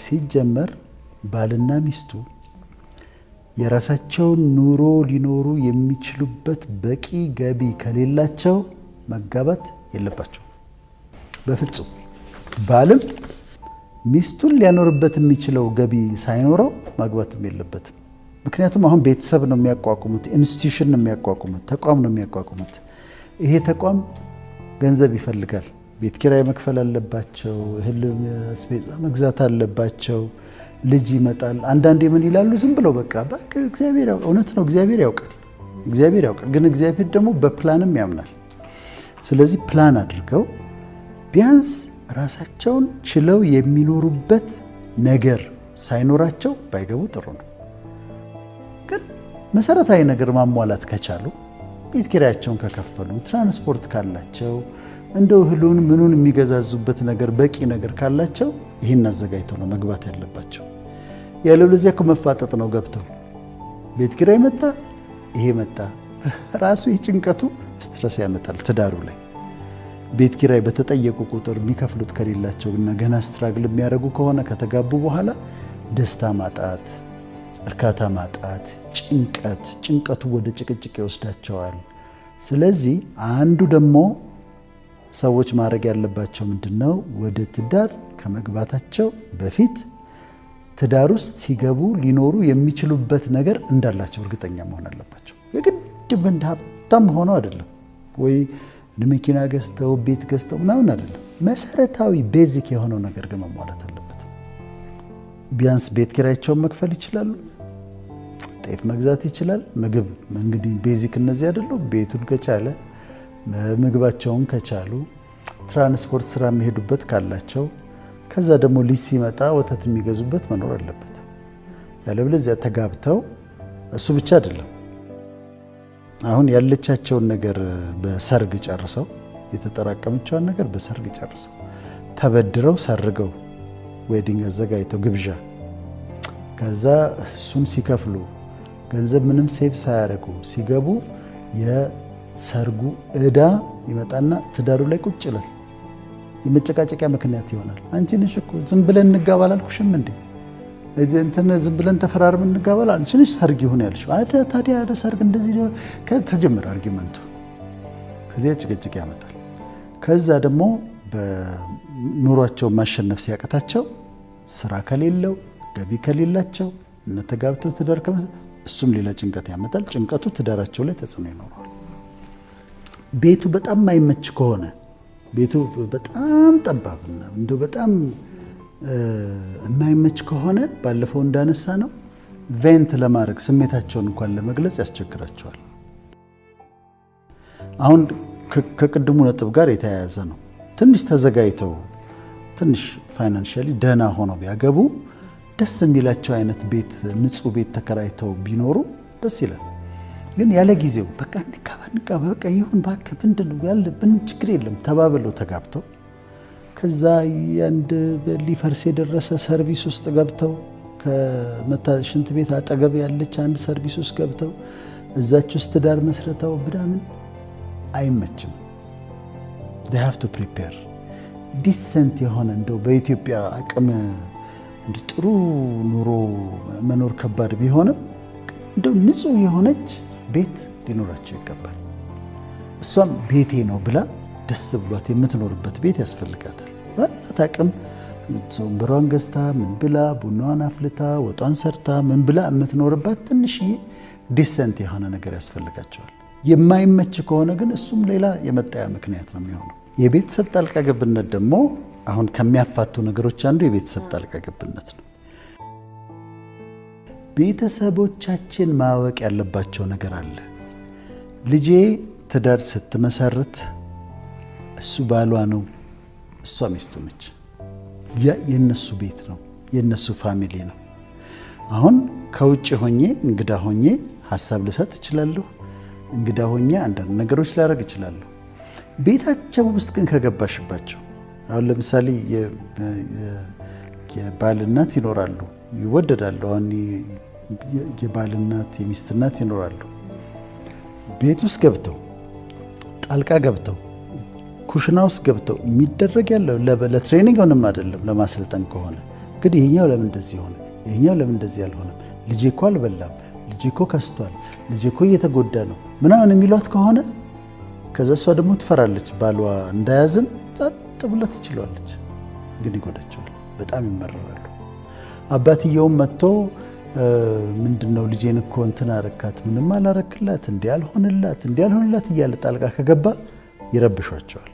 ሲጀመር ባልና ሚስቱ የራሳቸውን ኑሮ ሊኖሩ የሚችሉበት በቂ ገቢ ከሌላቸው መጋባት የለባቸው በፍጹም። ባልም ሚስቱን ሊያኖርበት የሚችለው ገቢ ሳይኖረው ማግባትም የለበትም። ምክንያቱም አሁን ቤተሰብ ነው የሚያቋቁሙት፣ institution ነው የሚያቋቁሙት፣ ተቋም ነው የሚያቋቁሙት። ይሄ ተቋም ገንዘብ ይፈልጋል። ቤት ኪራይ መክፈል አለባቸው፣ እህል አስቤዛ መግዛት አለባቸው። ልጅ ይመጣል። አንዳንዴ ምን ይላሉ? ዝም ብለው በቃ በቃ እግዚአብሔር ያውቃል። እውነት ነው፣ እግዚአብሔር ያውቃል፣ እግዚአብሔር ያውቃል። ግን እግዚአብሔር ደግሞ በፕላንም ያምናል። ስለዚህ ፕላን አድርገው ቢያንስ ራሳቸውን ችለው የሚኖሩበት ነገር ሳይኖራቸው ባይገቡ ጥሩ ነው። ግን መሰረታዊ ነገር ማሟላት ከቻሉ፣ ቤት ኪራያቸውን ከከፈሉ፣ ትራንስፖርት ካላቸው፣ እንደው እህሉን ምኑን የሚገዛዙበት ነገር በቂ ነገር ካላቸው ይህን አዘጋጅተው ነው መግባት ያለባቸው። ያለበለዚያ እኮ መፋጠጥ ነው። ገብተው ቤት ኪራይ መጣ፣ ይሄ መጣ፣ ራሱ ይህ ጭንቀቱ stress ያመጣል ትዳሩ ላይ። ቤት ኪራይ በተጠየቁ ቁጥር የሚከፍሉት ከሌላቸው እና ገና struggle የሚያደርጉ ከሆነ ከተጋቡ በኋላ ደስታ ማጣት፣ እርካታ ማጣት፣ ጭንቀት፣ ጭንቀቱ ወደ ጭቅጭቅ ይወስዳቸዋል። ስለዚህ አንዱ ደግሞ ሰዎች ማድረግ ያለባቸው ምንድን ነው? ወደ ትዳር ከመግባታቸው በፊት ትዳር ውስጥ ሲገቡ ሊኖሩ የሚችሉበት ነገር እንዳላቸው እርግጠኛ መሆን አለባቸው። የግድ እንደ ሀብታም ሆነው አይደለም ወይ መኪና ገዝተው ቤት ገዝተው ምናምን አይደለም። መሰረታዊ basic የሆነው ነገር ግን መሟላት አለበት። ቢያንስ ቤት ኪራያቸውን መክፈል ይችላሉ። ጤፍ መግዛት ይችላል። ምግብ እንግዲህ basic እነዚህ አይደሉ? ቤቱን ከቻለ፣ ምግባቸውን ከቻሉ፣ ትራንስፖርት ስራ የሚሄዱበት ካላቸው፣ ከዛ ደግሞ ልጅ ሲመጣ ወተት የሚገዙበት መኖር አለበት። ያለበለዚያ ተጋብተው፣ እሱ ብቻ አይደለም፣ አሁን ያለቻቸውን ነገር በሰርግ ጨርሰው፣ የተጠራቀመችዋን ነገር በሰርግ ጨርሰው፣ ተበድረው ሰርገው፣ wedding አዘጋጅተው ግብዣ፣ ከዛ እሱን ሲከፍሉ ገንዘብ ምንም save ሳያደርጉ ሲገቡ የሰርጉ ዕዳ ይመጣና ትዳሩ ላይ ቁጭ ይላል። የመጨቃጨቂያ ምክንያት ይሆናል። አንቺ ነሽ እኮ፣ ዝም ብለን እንጋባ አላልኩሽም እንዴ? እንትን ዝም ብለን ተፈራርመን እንጋባ፣ አንቺ ነሽ ሰርግ ይሁን ያልሽው። ታዲያ ያለ ሰርግ እንደዚህ ተጀመረ argument ኡ። ስለዚህ ጭቅጭቅ ያመጣል። ከዛ ደግሞ በኑሯቸው ማሸነፍ ሲያቅታቸው፣ ስራ ከሌለው፣ ገቢ ከሌላቸው እነ ተጋብተው ትዳር እሱም ሌላ ጭንቀት ያመጣል። ጭንቀቱ ትዳራቸው ላይ ተጽዕኖ ይኖረዋል። ቤቱ በጣም የማይመች ከሆነ፣ ቤቱ በጣም ጠባብና እንደው በጣም የማይመች ከሆነ፣ ባለፈው እንዳነሳነው vent ለማድረግ፣ ስሜታቸውን እንኳን ለመግለጽ ያስቸግራቸዋል። አሁን ከቅድሙ ነጥብ ጋር የተያያዘ ነው። ትንሽ ተዘጋጅተው፣ ትንሽ financially ደህና ሆነው ቢያገቡ፣ ደስ የሚላቸው አይነት ቤት፣ ንጹህ ቤት ተከራይተው ቢኖሩ ደስ ይላል። ግን ያለ ጊዜው በቃ እንጋባ እንጋባ፣ በቃ ይሁን እባክህ፣ ምንድን ነው ያለ፣ ምንም ችግር የለም ተባብለው ተጋብተው ከዛ የአንድ ሊፈርስ የደረሰ ሰርቪስ ውስጥ ገብተው፣ ከሽንት ቤት አጠገብ ያለች አንድ ሰርቪስ ውስጥ ገብተው እዛች ውስጥ ትዳር መስርተው ምናምን አይመችም። They have to prepare decent የሆነ፣ እንደው በኢትዮጵያ አቅም እንደ ጥሩ ኑሮ መኖር ከባድ ቢሆንም እንደው ንጹህ የሆነች ቤት ሊኖራቸው ይገባል። እሷም ቤቴ ነው ብላ ደስ ብሏት የምትኖርበት ቤት ያስፈልጋታል። ባላት አቅም ወንበሯን ገዝታ፣ ምን ብላ፣ ቡናዋን አፍልታ፣ ወጧን ሰርታ፣ ምን ብላ የምትኖርባት ትንሽዬ decent የሆነ ነገር ያስፈልጋቸዋል። የማይመች ከሆነ ግን እሱም ሌላ የመጣያ ምክንያት ነው የሚሆነው። የቤተሰብ ጣልቃ ገብነት ደግሞ፣ አሁን ከሚያፋቱ ነገሮች አንዱ የቤተሰብ ጣልቃ ገብነት ነው። ቤተሰቦቻችን ማወቅ ያለባቸው ነገር አለ። ልጄ ትዳር ስትመሰርት እሱ ባሏ ነው፣ እሷ ሚስቱ ነች። ያ የነሱ ቤት ነው፣ የነሱ family ነው። አሁን ከውጭ ሆኜ፣ እንግዳ ሆኜ ሀሳብ ልሰጥ እችላለሁ። እንግዳ ሆኜ አንዳንድ ነገሮች ላደርግ እችላለሁ። ቤታቸው ውስጥ ግን ከገባሽባቸው፣ አሁን ለምሳሌ የባል እናት ይኖራሉ፣ ይወደዳሉ። አሁን የባል እናት፣ የሚስት እናት ይኖራሉ። ቤት ውስጥ ገብተው፣ ጣልቃ ገብተው፣ ኩሽና ውስጥ ገብተው የሚደረግ ያለው ለ training ምንም አይደለም፣ ለማሰልጠን ከሆነ ግን ይሄኛው ለምን እንደዚህ ሆነ፣ ይሄኛው ለምን እንደዚህ አልሆነም፣ ልጄ እኮ አልበላም፣ ልጄ እኮ ከስቷል፣ ልጄ እኮ እየተጎዳ ነው ምናምን የሚሏት ከሆነ፣ ከዛ እሷ ደግሞ ትፈራለች፣ ባሏ እንዳያዝን ጸጥ ብላ ትችላለች። ግን ይጎዳቸዋል፣ በጣም ይመረራሉ። አባትየውም መጥቶ ምንድን ነው ልጄን እኮ እንትን አረካት፣ ምንም አላረክላት፣ እንዲህ አልሆንላት፣ እንዲህ አልሆንላት እያለ ጣልቃ ከገባ ይረብሿቸዋል።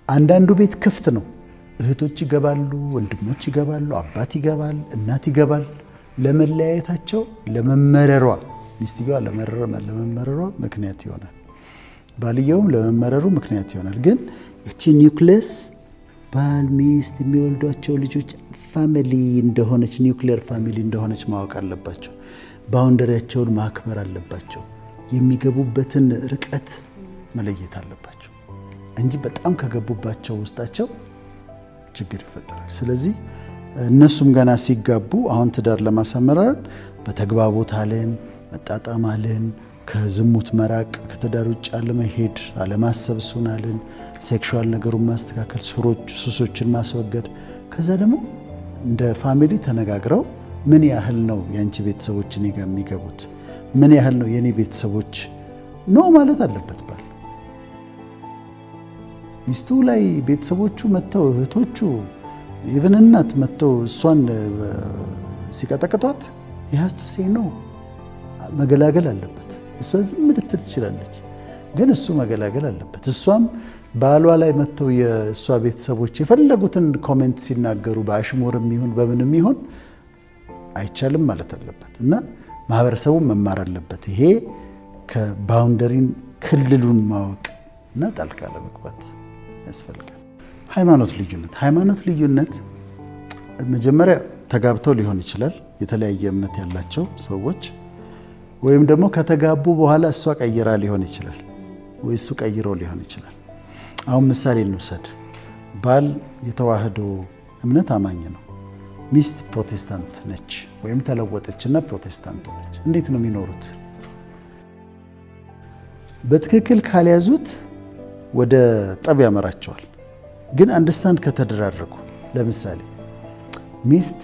አንዳንዱ ቤት ክፍት ነው። እህቶች ይገባሉ፣ ወንድሞች ይገባሉ፣ አባት ይገባል፣ እናት ይገባል። ለመለያየታቸው ለመመረሯ፣ ሚስትየዋ ለመመረሯ ምክንያት ይሆናል። ባልየውም ለመመረሩ ምክንያት ይሆናል። ግን ያቺ ኒውክሌስ ባል፣ ሚስት፣ የሚወልዷቸው ልጆች family እንደሆነች፣ nuclear family እንደሆነች ማወቅ አለባቸው። Boundary ያቸውን ማክበር አለባቸው። የሚገቡበትን ርቀት መለየት አለባቸው እንጂ በጣም ከገቡባቸው ውስጣቸው ችግር ይፈጠራል። ስለዚህ እነሱም ገና ሲጋቡ አሁን ትዳር ለማሳመር በተግባቦት አለን፣ መጣጣም አለን፣ ከዝሙት መራቅ፣ ከትዳር ውጭ አለመሄድ፣ አለማሰብ እሱን አለን፣ sexual ነገሩን ማስተካከል፣ ሱሶችን ማስወገድ፣ ከዛ ደግሞ እንደ family ተነጋግረው ምን ያህል ነው የአንቺ ቤተሰቦች እኔ ጋር የሚገቡት፣ ምን ያህል ነው የእኔ ቤተሰቦች፣ no ማለት አለበት ባል። ሚስቱ ላይ ቤተሰቦቹ መጥተው፣ እህቶቹ፣ even እናት መጥተው እሷን ሲቀጠቅጧት he has to say no፣ መገላገል አለበት። እሷ ዝም ልትል ትችላለች፣ ግን እሱ መገላገል አለበት። እሷም ባሏ ላይ መጥተው የእሷ ቤተሰቦች የፈለጉትን comment ሲናገሩ በአሽሙርም ይሁን በምንም ይሁን አይቻልም ማለት አለበት እና ማህበረሰቡ መማር አለበት። ይሄ ከ boundary ን ክልሉን ማወቅ እና ጣልቃ አለመግባት ያስፈልጋል። ሃይማኖት ልዩነት መጀመሪያ ተጋብተው ሊሆን ይችላል፣ የተለያየ እምነት ያላቸው ሰዎች፣ ወይም ደግሞ ከተጋቡ በኋላ እሷ ቀይራ ሊሆን ይችላል፣ ወይ እሱ ቀይሮ ሊሆን ይችላል። አሁን ምሳሌ እንውሰድ። ባል የተዋህዶ እምነት አማኝ ነው። ሚስት ፕሮቴስታንት ነች፣ ወይም ተለወጠችና ፕሮቴስታንት ሆነች። እንዴት ነው የሚኖሩት? በትክክል ካልያዙት ወደ ጠብ ያመራቸዋል። ግን understand ከተደራረጉ፣ ለምሳሌ ሚስት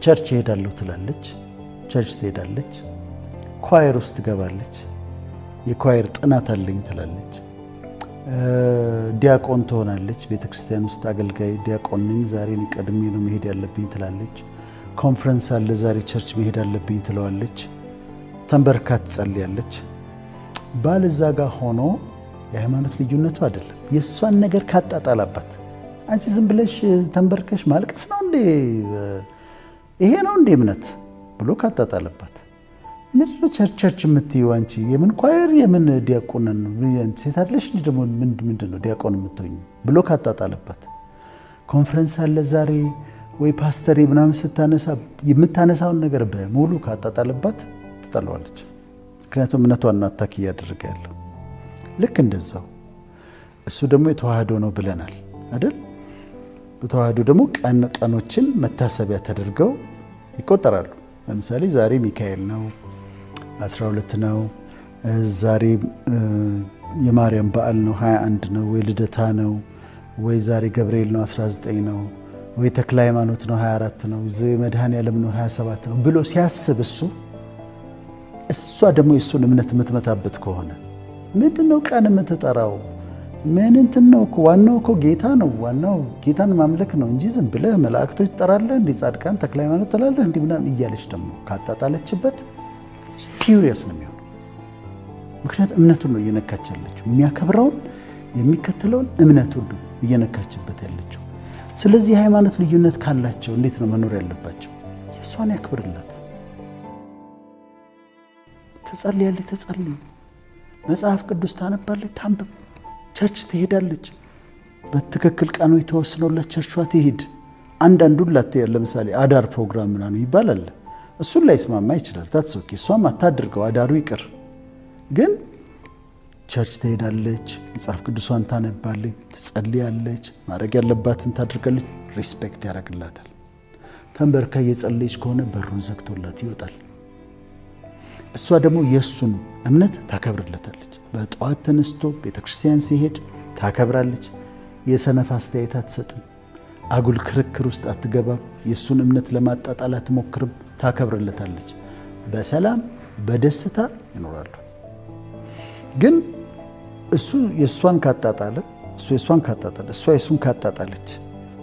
church እሄዳለሁ ትላለች፣ church ትሄዳለች፣ choir ውስጥ ትገባለች፣ የ choir ጥናት አለኝ ትላለች፣ ዲያቆን ትሆናለች፣ ቤተክርስቲያን ውስጥ አገልጋይ ዲያቆን ነኝ፣ ዛሬ ቀድሜ ነው መሄድ ያለብኝ ትላለች። ኮንፈረንስ አለ ዛሬ church መሄድ አለብኝ ትለዋለች። ተንበርክካ ትጸልያለች። ባል እዛ ጋር ሆኖ የሃይማኖት ልዩነቱ አይደለም፣ የእሷን ነገር ካጣጣላባት፣ አንቺ ዝም ብለሽ ተንበርከሽ ማልቀስ ነው እንዴ፣ ይሄ ነው እንዴ እምነት ብሎ ካጣጣለባት፣ ምንድነው church church የምትይው አንቺ፣ የምን choir፣ የምን ዲያቆንን፣ ሴት አይደለሽ እንጂ ደግሞ ምንድን ነው ዲያቆን የምትሆኚው ብሎ ካጣጣለባት፣ ኮንፈረንስ አለ ዛሬ ወይ ፓስተሬ ምናምን ስታነሳ የምታነሳውን ነገር በሙሉ ካጣጣለባት ትጠላዋለች። ምክንያቱም እምነቷን attack እያደረገ ያለው። ልክ እንደዛው እሱ ደግሞ የተዋህዶ ነው ብለናል አይደል? በተዋህዶ ደግሞ ቀን ቀኖችን መታሰቢያ ተደርገው ይቆጠራሉ። ለምሳሌ ዛሬ ሚካኤል ነው፣ 12 ነው። ዛሬ የማርያም በዓል ነው፣ 21 ነው፣ ወይ ልደታ ነው፣ ወይ ዛሬ ገብርኤል ነው፣ 19 ነው፣ ወይ ተክለ ሃይማኖት ነው፣ 24 ነው፣ መድኃኔዓለም ነው፣ 27 ነው ብሎ ሲያስብ እሷ ደግሞ የእሱን እምነት የምትመታበት ከሆነ፣ ምንድን ነው ቀን የምትጠራው? ምን እንትን ነው እኮ፣ ዋናው እኮ ጌታ ነው። ዋናው ጌታን ማምለክ ነው እንጂ ዝም ብለህ መላእክቶች ትጠራለህ እንዲህ፣ ጻድቃን ተክለ ሃይማኖት ትላለህ እንዲህ ምናምን እያለች ደግሞ ካጣጣለችበት furious ነው የሚሆነው። ምክንያቱም እምነቱን ነው እየነካች ያለችው። የሚያከብረውን የሚከተለውን እምነቱን ነው እየነካችበት ያለችው። ስለዚህ የሃይማኖት ልዩነት ካላቸው እንዴት ነው መኖር ያለባቸው? የእሷን ያክብርላት። ትጸልያለች፣ ትጸልይ። መጽሐፍ ቅዱስ ታነባለች፣ ታንብብ። Church ትሄዳለች። በትክክል ቀኑ የተወስኖላት ቸርቿ ትሄድ። አንዳንዱን ለምሳሌ አዳር ፕሮግራም ምናምን ይባላል። እሱን ላይስማማ ይችላል። That's okay። እሷም አታድርገው፣ አዳሩ ይቅር። ግን church ትሄዳለች፣ መጽሐፍ ቅዱሷን ታነባለች፣ ትጸልያለች፣ ማድረግ ያለባትን ታድርጋለች። Respect ያደርግላታል። ተንበርክካ እየጸለየች ከሆነ በሩን ዘግቶላት ይወጣል። እሷ ደግሞ የእሱን እምነት ታከብርለታለች። በጠዋት ተነስቶ ቤተክርስቲያን ሲሄድ ታከብራለች። የሰነፍ አስተያየት አትሰጥም። አጉል ክርክር ውስጥ አትገባም። የእሱን እምነት ለማጣጣል አትሞክርም። ታከብርለታለች። በሰላም በደስታ ይኖራሉ። ግን እሱ የእሷን ካጣጣለ፣ እሱ የእሷን ካጣጣለ፣ እሷ የእሱን ካጣጣለች፣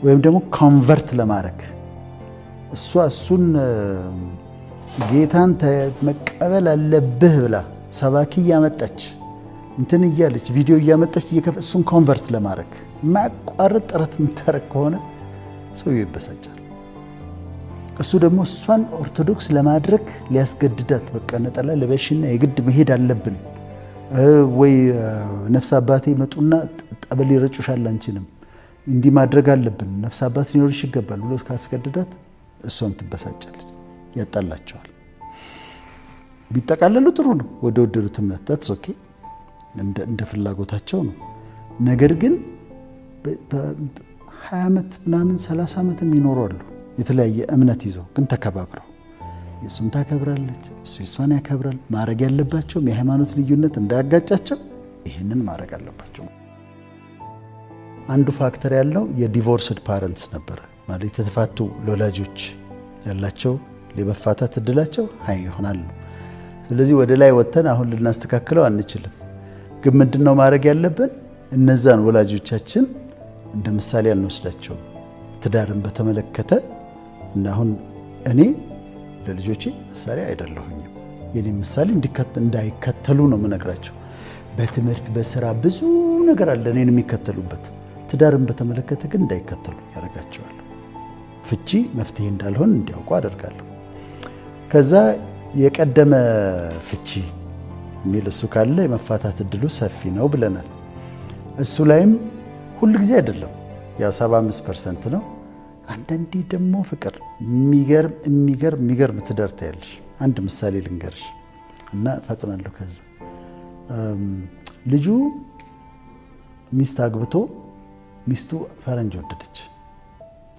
ወይም ደግሞ convert ለማድረግ እሷ እሱን ጌታን መቀበል አለብህ ብላ ሰባኪ እያመጣች፣ እንትን እያለች፣ ቪዲዮ እያመጣች እየከፈ እሱን convert ለማድረግ የማያቋርጥ ጥረት የምታደርግ ከሆነ ሰውየው ይበሳጫል። እሱ ደግሞ እሷን ኦርቶዶክስ ለማድረግ ሊያስገድዳት፣ በቃ ነጠላ ልበሽና የግድ መሄድ አለብን ወይ ነፍስ አባቴ ይመጡና ጠበል ይረጩሻል፣ አንቺንም እንዲህ ማድረግ አለብን፣ ነፍስ አባት ሊኖርሽ ይገባል ብሎ ካስገድዳት እሷም ትበሳጫለች፣ ያጣላቸዋል። ቢጠቃለሉ ጥሩ ነው፣ ወደ ወደዱት እምነት that's okay፣ እንደ ፍላጎታቸው ነው። ነገር ግን 20 ዓመት ምናምን 30 ዓመት የሚኖሩ አሉ የተለያየ እምነት ይዘው ግን ተከባብረው፣ የእሱን ታከብራለች፣ እሱ የእሷን ያከብራል። ማድረግ ያለባቸውም የሃይማኖት ልዩነት እንዳያጋጫቸው ይህንን ማድረግ አለባቸው። አንዱ factor ያለው የ divorced parents ነበረ፣ ማለት የተፋቱ ወላጆች ያላቸው የመፋታት እድላቸው high ይሆናል ነው። ስለዚህ ወደ ላይ ወጥተን አሁን ልናስተካክለው አንችልም። ግን ምንድነው ማድረግ ያለብን? እነዛን ወላጆቻችን እንደ ምሳሌ አንወስዳቸውም። ትዳርን በተመለከተ እና አሁን እኔ ለልጆቼ ምሳሌ አይደለሁኝም። የኔ ምሳሌ እንዳይከተሉ ነው የምነግራቸው። በትምህርት፣ በስራ፣ ብዙ ነገር አለ እኔን የሚከተሉበት። ትዳርን በተመለከተ ግን እንዳይከተሉ ያደርጋቸዋለሁ። ፍቺ መፍትሄ እንዳልሆን እንዲያውቁ አደርጋለሁ። ከዛ የቀደመ ፍቺ የሚል እሱ ካለ የመፋታት እድሉ ሰፊ ነው ብለናል። እሱ ላይም ሁል ጊዜ አይደለም፣ ያው 75% ነው። አንዳንዴ ደግሞ ፍቅር የሚገርም የሚገርም የሚገርም ትዳር ታያለሽ። አንድ ምሳሌ ልንገርሽ እና ፈጥናለሁ። ከዛ ልጁ ሚስት አግብቶ ሚስቱ ፈረንጅ ወደደች።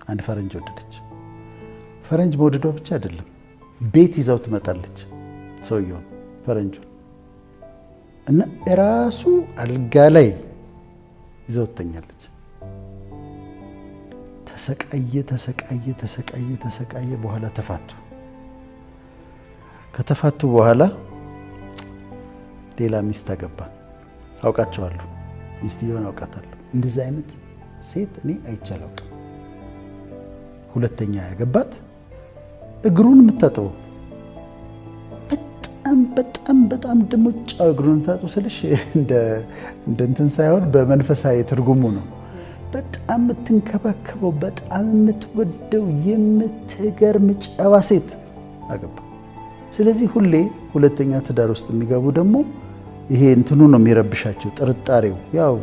አንድ ፈረንጅ ወደደች። ፈረንጅ መውደዷ ብቻ አይደለም፣ ቤት ይዛው ትመጣለች ሰውየውን፣ ፈረንጁን፣ እና እራሱ አልጋ ላይ ይዛው ትተኛለች። ተሰቃየ፣ ተሰቃየ፣ ተሰቃየ፣ ተሰቃየ። በኋላ ተፋቱ። ከተፋቱ በኋላ ሌላ ሚስት አገባ። አውቃቸዋለሁ፣ ሚስትየውን አውቃታለሁ። እንደዚህ አይነት ሴት እኔ አይቼ አላውቅም። ሁለተኛ ያገባት እግሩን የምታጥበው፣ በጣም በጣም በጣም ደግሞ ጫው እግሩን የምታጥበው ስልሽ እንደ እንትን ሳይሆን በመንፈሳዊ ትርጉሙ ነው። በጣም የምትንከባከበው፣ በጣም የምትወደው፣ የምትገርም ጨዋ ሴት አገባ። ስለዚህ ሁሌ ሁለተኛ ትዳር ውስጥ የሚገቡ ደግሞ ይሄ እንትኑ ነው የሚረብሻቸው፣ ጥርጣሬው፣ ያው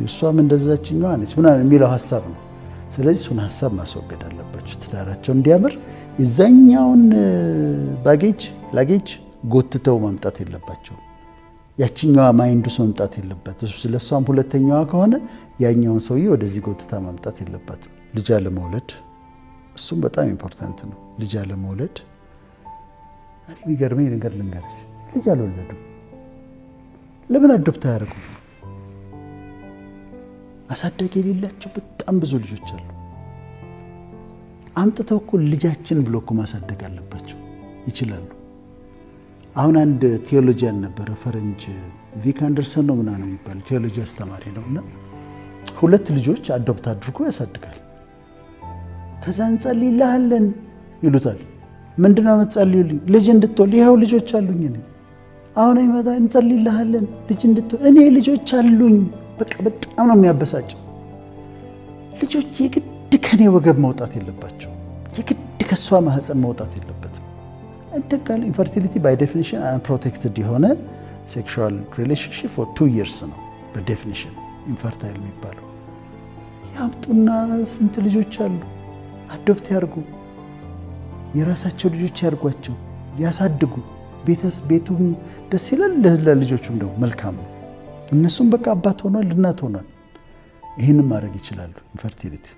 እሷም እንደዛችኛዋ ነች ምናምን የሚለው ሀሳብ ነው። ስለዚህ እሱን ሀሳብ ማስወገድ አለባቸው። ትዳራቸው እንዲያምር የዛኛውን baggage luggage ጎትተው ማምጣት የለባቸውም። ያችኛዋ mind ውስጥ መምጣት የለባት። እሱ ስለሷም ሁለተኛዋ ከሆነ ያኛውን ሰውዬ ወደዚህ ጎትታ ማምጣት የለባትም። ልጅ አለመውለድ፣ እሱም በጣም important ነው። ልጅ አለመውለድ፣ እኔ የሚገርመኝ ነገር ልንገርሽ፣ ልጅ አልወለዱም። ለምን adopt አያደርጉም? አሳዳጊ የሌላቸው በጣም ብዙ ልጆች አሉ። አምጥተው እኮ ልጃችን ብሎ እኮ ማሳደግ አለባቸው። ይችላሉ። አሁን አንድ theologian ነበረ፣ ፈረንጅ፣ ቪክ አንደርሰን ነው ምናምን የሚባል ቴዎሎጂ አስተማሪ ነው፣ እና ሁለት ልጆች adopt አድርጎ ያሳድጋል። ከዛ እንጸልይልሃለን ይሉታል። ምንድነው የምትጸልዩልኝ? ልጅ እንድትወልድ። ይኸው ልጆች አሉኝ እኔ። አሁን ይመጣ እንጸልይልሃለን ልጅ እንድትወልድ። እኔ ልጆች አሉኝ። በቃ በጣም ነው የሚያበሳጨው። ልጆች የግድ ከኔ ወገብ መውጣት የለባቸው። የግድ ከእሷ ማህፀን መውጣት የለበትም። እንደጋል infertility by definition unprotected የሆነ sexual relationship for 2 years ነው በ definition infertile የሚባለው። ያምጡና ስንት ልጆች አሉ፣ adopt ያርጉ፣ የራሳቸው ልጆች ያርጓቸው፣ ያሳድጉ። ቤቱም ደስ ይላል፣ ለልጆቹም ደግሞ መልካም ነው። እነሱም በቃ አባት ሆኗል፣ እናት ሆኗል። ይህንን ማድረግ ይችላሉ። Infertility